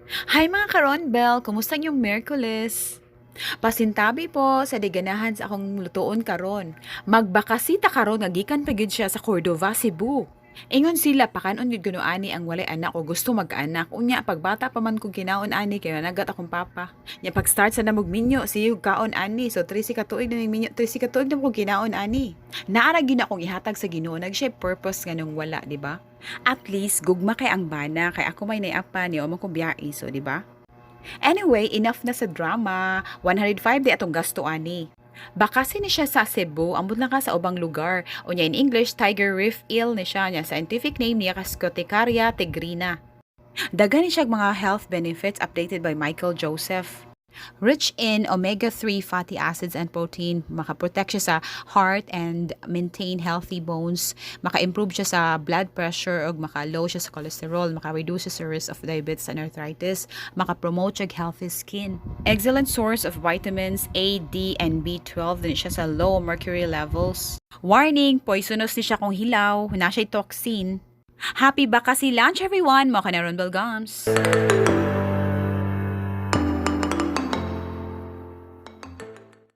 Hi, mga karonbel! Kumusta inyong Miyerkules? Pasintabi po sa di ganahan sa akong lutuon karon. Magbakasita karon nga gikan pa gyud siya sa Cordova, Cebu. Ingon sila, pakanon gyud kuno ani ang walay anak o gusto mag-anak. Unya pagbata pa man kog kinaon ani kay nanagat akong papa. Nya pag start sa namog minyo, sige kaon ani. So 13 ka tuig na minyo, 13 ka tuig na kog kinaon ani. Naa ra gyud akong ihatag sa Ginoo, nag siya purpose nganong wala, di ba? At least gugma kay ang bana kay ako may naiapan niyo mo ko biyahe, so di ba? Anyway, enough na sa drama. 105 di atong gasto ani. Bakasi ni siya sa Cebu, ambot lang ka sa ubang lugar. Unya in English, Tiger Reef Eel ni siya niya. Scientific name niya Scuticaria tigrina. Daghan ni siya mga health benefits updated by Michael Joseph. Rich in omega-3 fatty acids and protein, maka-protect siya sa heart and maintain healthy bones, maka-improve siya sa blood pressure ug maka-low siya sa cholesterol, maka-reduce siya sa risk of diabetes and arthritis, maka-promote siya healthy skin. Excellent source of vitamins A, D, and B12 din siya sa low mercury levels. Warning, poisonous ni siya kung hilaw, na siya toxin. Happy Bakasi lunch, everyone! Mao ka na, Ronbel Gums!